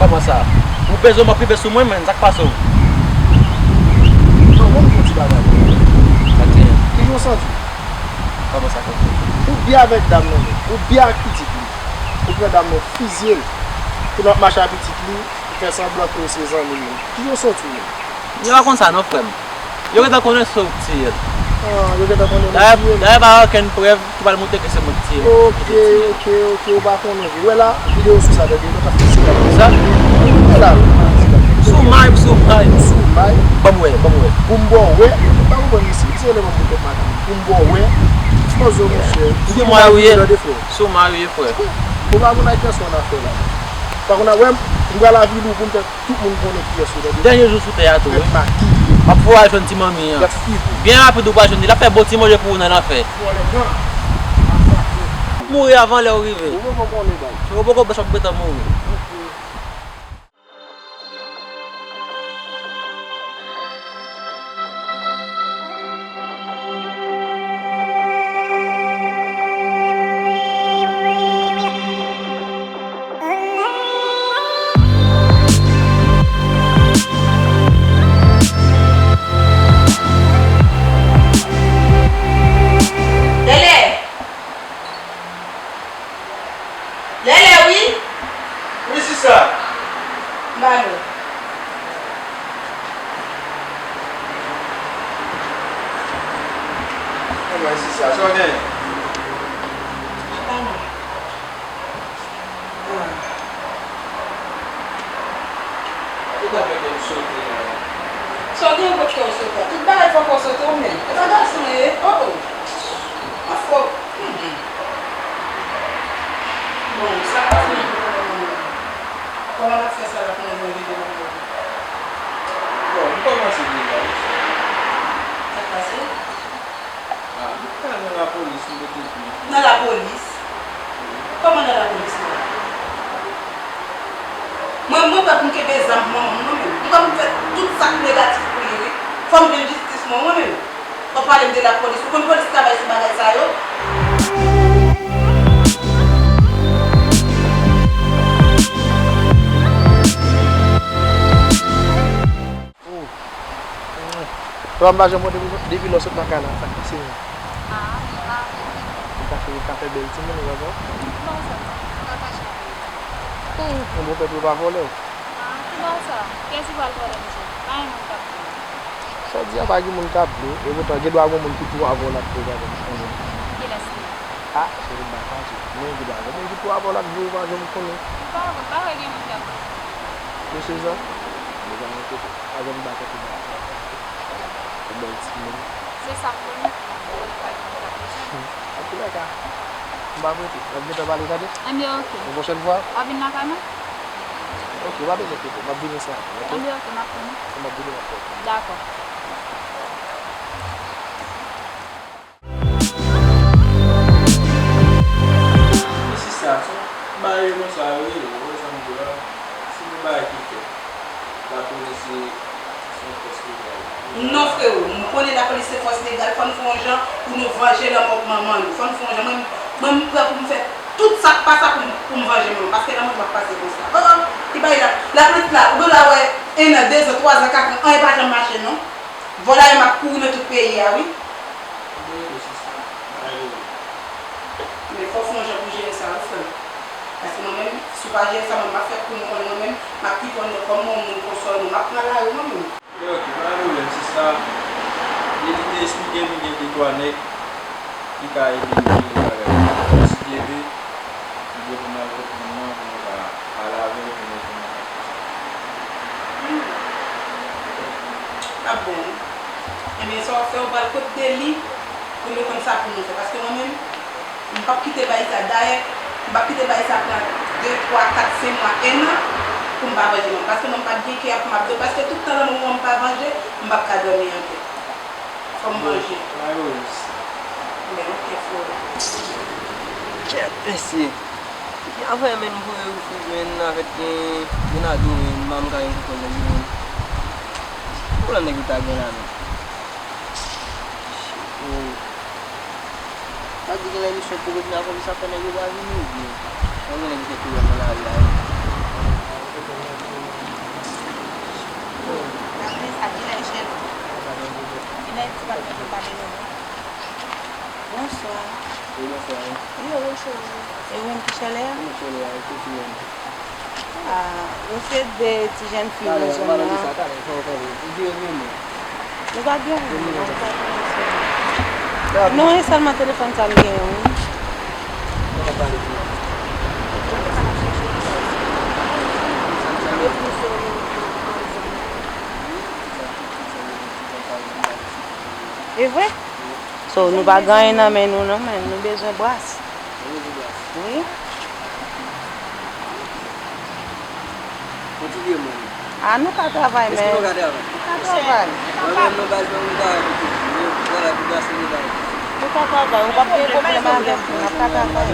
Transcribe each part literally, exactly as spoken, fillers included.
Kòman sa? Ou bezwen m ap rive sou mwen, menn, sa k pase w? Non, ban m di w yon ti bagay. Sa k genyen? Kijan w santi w? Kòman sa fè? Ou byen avèk dam nan menm. Ou byen ak pitit li. Ou pran dam nan, ou fizye l. Kounye a w ap mache ak pitit li, ou fè sanblan ke se zanmi w. Kijan w santi w menm? Yo pa konn sa non, frè m. Yo gentan konnen se ou k tiye l. Ah, yo gentan konnen mwen tiye l. Dayè, dayè, pa gen okenn prèv ki pral montre ke se mwen ki tiye l. Ok, ok, ok, ou pa konnen vre. Wè la, videyo sou sa, tande, nou ka fè sa. Sa? Wè la, wi. Sou may, sou may. Sou may. Ban m wè, ban m wè. Pou m ba w wè, ou pa konprann isi, se eleman pou kòt maten. Pou m ba w wè, poze w, monchè. Sou may ou ye. Tande, frè. Sou may ou ye, frè. Ou pa konn ak kiyès ou annafè la. Pa konn a wè m, m pral avili w pou m fè tout moun konnen kiyès ou, tande. Dènye jou sou tè a tou, wi. Mèt makiye. M ap fè w al jwenn ti manmi an. Gad figi w. Byen rapid ou pral jwenn li. L ap fè bon ti manje pou ou nan lanfè. Vòlè gang. Masakre. Mouri avan lè w rive. Ou poko konnen, bay. Ou poko bèch w ap gentan mouri. Lele! Lele, wi! Wi, sista! M ba nou. Anmwey, sista, sa w genyen? Chita non. Ah. Ou ta fè kè m sote la. Sa w gen kòt kè w sote a? Tout bagay fò kò w sote w menm. E pa gason w ye? Oh, oh. An fò. Hmm. Bon, sa k pase nan kòman nan? Kòman n ap fè sa la pou n jwenn vide nan kò? Bon, m kòmanse deja, wi. Sa k pase? Ah, m t al nan lapolis, m pote plent. Nan lapolis? Kòman nan lapolis la? Mwen, mwen prè pou m kenbe zam pou manman m, mwen menm. Mwen prè pou m fè tout sa k negatif pou li, wi. Fò m jwenn jistis mwen, mwen menm. W ap pale m de lapolis. Ou konn polis travay sou bagay sa yo? Oh. Papa m pa janm wè depi, depi lè w sot nan kay la, sa k pase menm? Ah, li pa vle vini. Li pa fè, li pa fè bèl timoun, ou konprann? Ki bò sa, li pa janm vle vini. Oh, yon bon pèp yo pa vòlè w. Ah, ki bò sa? Kiyès ki pral vòlè m, mesye? Pa gen moun k ap vòlè m. Sa w di a, pa gen moun k ap vle w, epoutan gen dwa gen moun ki twò avè w l ap vle w, pa janm konnen. Kilès li ye? Ah, cheri, m pa ka di w. Men gen dwa gen moun ki twò avè w l ap vle w, ou pa janm konnen. M pa, m pa wè gen moun k ap vle m. Mesye Jean, nou pa gen kote. Pa janm ba tèt ou mal. Ou bèl timoun. Se sa m konnen, m konnen pa gen moun k ap bezwen m. Antoulèka, m pa prete. N ap gentan pale, tande? Enben, oke. Yon pwochèn fwa? W ap vin lakay mwen? Oke, w pa bezwen prete. M ap vini san anyen, oke? Enben, oke, m ap vini. Lè m ap vini, m ap fè. Dakò. Sista, se yon bagay yo konsa yo ye, ou wè sa m di w la. Se yon bagay ki fèt. Lapolis se, se yon fòs legal. Non, frewo, m konnen lapolis se fòs legal, fò n fè yon jan pou nou vanje lanmò manman nou. Fò n fè yon jan. Mwen, mwen, m prè pou m fè tout sa k pa sa pou m, pou m vanje manman m, paske lanmò m p ap pase konsa. Oh, oh, ki bagay la? Lapolis la, ou gen dwa wè en an, de zan, twa zan, kat zan, anyen pa janm mache, non. Vòlè yo m ap kouri nan tout peyi a, wi. Mwen rele sista, pa rele. Men fò w fè yon jan pou jere sa, wi, frè m. Paske mwen menm, si w pa jere sa, mwen, m ap fè kou m konnen mwen menm, m ap kite w anndan kòm mwen, yon moun konsa, mwen, m ap pran lari mwen menm. Ok, ok, pa gen pwoblèm, sista. Depi te esplike m, gen de twa nèg ki ka ede nou jere bagay yo. Si Dye vle, m gen pou m al kot moun nan, pou nou ka pale avè l, pou nou konnen sa k pase. Hmm. T ap bon, wi. Ebyen, sa w ap fè, w pral kot de li, pou l konn sa pou nou fè. Paske mwen menm, m p ap kite bagay sa. Dayè, m p ap kite bagay sa pran de, twa, kat, senk mwa, en an, pou m pa vanje mwen. Paske mwen, m p ap gen kè pou m ap dòmi. Paske tout tan lanmò mwen, m pa vanje, m p ap ka dòmi ankò. Fò m manje. Mayoris. Men, ok, frè. Kèt, mesye. Anfen, men, m voye refiz, men, avèk gen, gen Nado, men, m pa m ka gen kòkòt nèg yo, men. Ki pwoblèm nèg yo ta gen la, men? Oh. Sa di gen lè misyon tou, epi apre sa fè nèg yo pa vini, oubyen? Mwen gen nèg ki fè pwoblèm nan lari a, wi. Wi, bonswa. Yo, bonswa. E ou menm ki chèlè a? Mwen chèlè a, e kote ou menm? Ah, nou se de ti jèn fi nan zòn nan. Nou pa byen, non, nou pa byen. Non, e sèlman telefòn sa m genyen, wi. E vre? So, nou pa gen anyen nan men nou, non, men nou bezwen bras. Wi. Kontinye, mwen. Ah, nou ka travay, men. Èske nou ka travay? Nou ka travay. Mwen menm, nan baz mwen, mwen travay pou tout. Mwen, vwala, pou bras mwen travay. Nou ka travay, ou p ap gen pwoblèm avèk nou, n ap ka travay.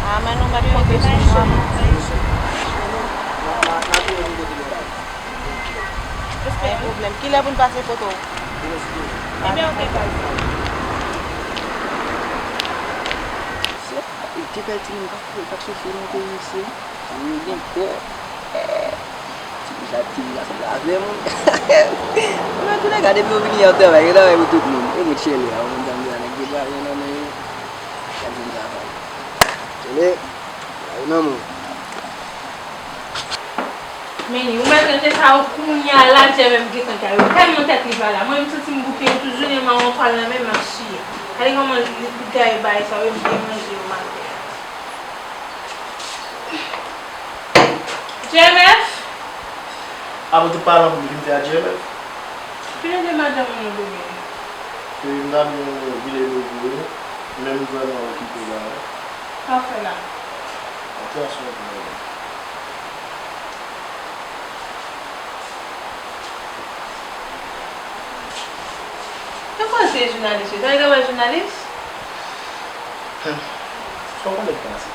Ah, men nou mèt konte sou nou. Pa gen pwoblèm. Kilè pou n pase kote w? Ebyen, ok, baz. Shit, gen kèk timoun k ap, k ap chèche monte mesye. Timoun gen kè. Eh, timoun sa, timoun sa sanble avè m. Men antouleka, depi yo vini, y ap travay, yo travay pou tout moun. E mwen chèlè a, ou konn sa m di a, nèg gen bagay nan men yo. Gad yon travay. Chèlè, bagay nan men w. Men li, ou mèt ranje sa yo kounye a la, Djèmèf gentan kay. Ou tèlman tèt li pa la. Mwen, m santi m bouke, m toujou gen mawon twal nan men m, m ap chiye. Gade kòman li, li gaye bagay sa yo, m byen ranje yo maten. Djèmèf! Apre tout pale pou li vin fè a Djèmèf. Vin ede madanm ou non, bebe. E m ta byen vide do pou li, men m vrèman okipe la, wi. Sa w fè la? Atè a sou yon pwen. Yo koze jounalis yo. Sa yo travay jounalis? Humm. Sa w konnen k pase?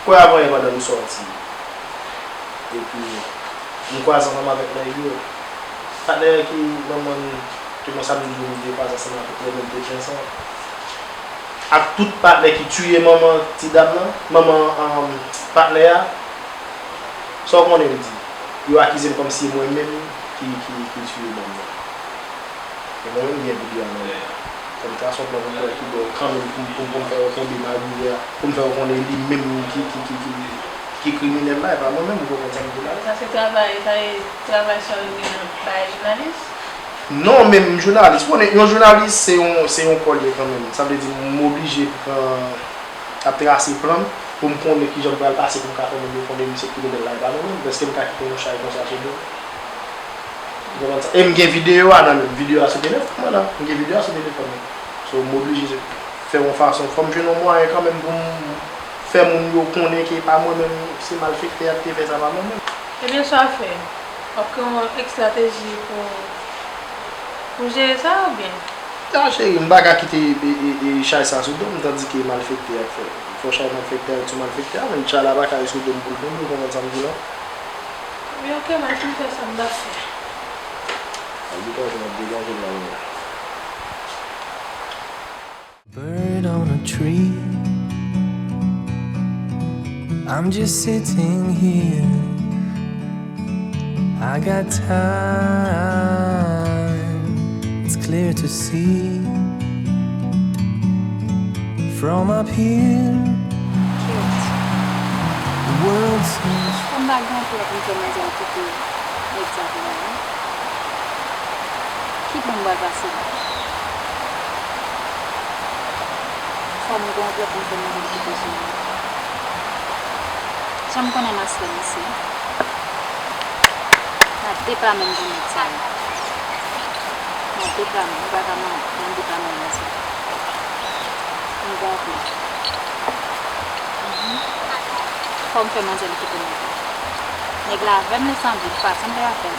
Kwè avanyè pandan nou sòti. Epi, m kwaze ansanm avèk nèg yo. Patnè ki manman m, ki mwen sa m di nou te kwaze ansanm avèk lè nou te fè sa. Ak tout patnè ki tiye manman ti dam nan, manman, um, patnè a. Sa w konnen m di? Yo akize m kòmsi e mwen menm ki, ki, ki tiye dam nan. E mwen menm m gen videyo a nan men mwen. Fò m trase yon plan pou m wè kibò kanmenm pou m, pou m, pou m fè yo kenbe Maguire a, pou m fè yo konnen li menm ki, ki, ki, ki, ki kriminèl la, e pa mwen menm, ou konprann sa m di la? Sa se travay, sa e travay sa yo gen nan bagay jounalis? Non, men m jounalis. Ou konnen, yon jounalis, se yon, se yon kò l ye kanmenm. Sa vle di, m oblije pran ap trase plan m pou m konnen kijan m pral pase pou m ka fè moun yo konnen misye kriminèl la, e pa mwen menm, èske m ka kite yon chay konsa sou do m? Ou konprann sa? E m gen videyo a nan men m, videyo a sou telefòn mwen la, m gen videyo a sou telefòn mwen. So, m oblije fè yon fason, fò m jwenn yon mwayen kanmenm pou m fè moun yo konnen ke e pa mwen menm, se malfektè a ki te fè sa, pa mwen menm. Ebyen, sa w fè? W ap kreye yon estrateji pou, pou jere sa oubyen? A, cheri, m pa ka kite, e, e, e, chay sa sou do m, tandike malfektè a k fè. Fò chay malfektè a ret sou malfektè a, men chay la pa ka ret sou do m pou l kenbe, ou konprann sa m di la? Ebyen, ok, m al fin fè sa m t ap fè. Al degaje, m ap degaje m la, mwen. Bird on a tree. I'm just sitting here. I got time. It's clear to see from up here. Cute. The world seems Kòm pa gen anpè pou m fè manzè kite nèg sa pou mwen, non. Ki bon m pral pase la? Fò m gon vre pou m fè manzè kite sou mwen. Jan m konnen maslè misye. M ap depa menm pou nèg sa yo. M ap depa menm, m pa ka man, m ap depa menm misye. M gon vre. Mhm. Fò m fè manzè kite mwen. Nèg la avè m, li sanble, m pa sanble avè l.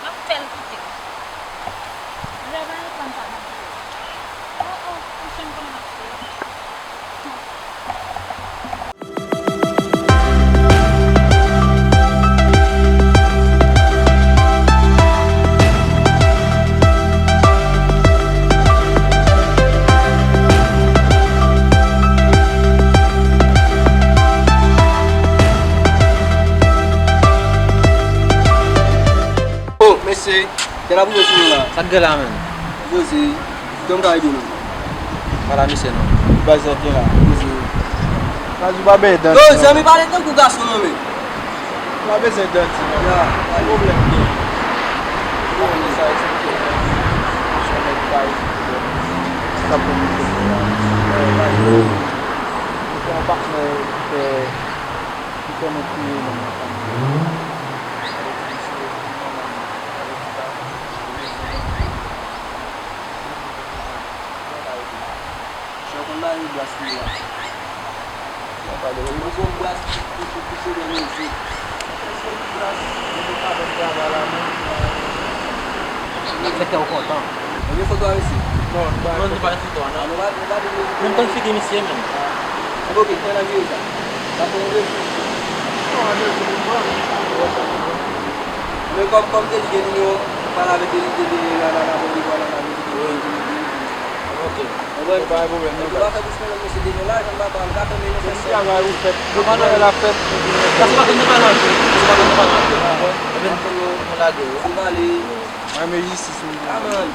M ap fè l kite. Lè ba reponn pa nan biro. Oh, oh, ou fè m konnen m ap fè. Sa pou mwen sou mwen la. Sa k gen la menm? Poze. Kòman ka ede nou? Pale a misye non. Baz sa gen la. Poze. Baz ou pa benyen dan. Yo, zanmi, pale tankou gason non men. Ou pa bezwen danti non. Ya, pa pwoblèm gen. Ou konnen sa eksplike. Sa nèg pa eksplike. Sa pou mwen. Ou fè yon patnè ki fè, ki fè mwen kriye menm nan fanmi. Chè konn mari bras li la. Mwen pa de mwen gon bras ki, ki, ki, ki pwoblèm yo di. N ap fè kè w kontan. Mwen gen foto a mesye. Non, nou pa gen foto a non. Nou pa, nou pa gen. Menm konn figi misye menm. Ok, kòman n ap jere sa? N ap fè randevou. Non, randevou nou pran. Men kòm, kòm te di gen nimewo, pale avèk Elite de la, la, la, bon, li pral nan la, li pral nan la. Ok. Konprann? Pa gen pwoblèm, non, guys. Epi w pa fè plis pwoblèm, mesye, demen la, jan m pa, m ka fè, men nou fè sèl. Travay ou fèt. Tout travay la fèt. Sa se pa konn nou pale anpil. Sa se pa konn nou pale anpil. Ebyen, nou lage yo. Mwen renmen jistis, wi. Ah, man.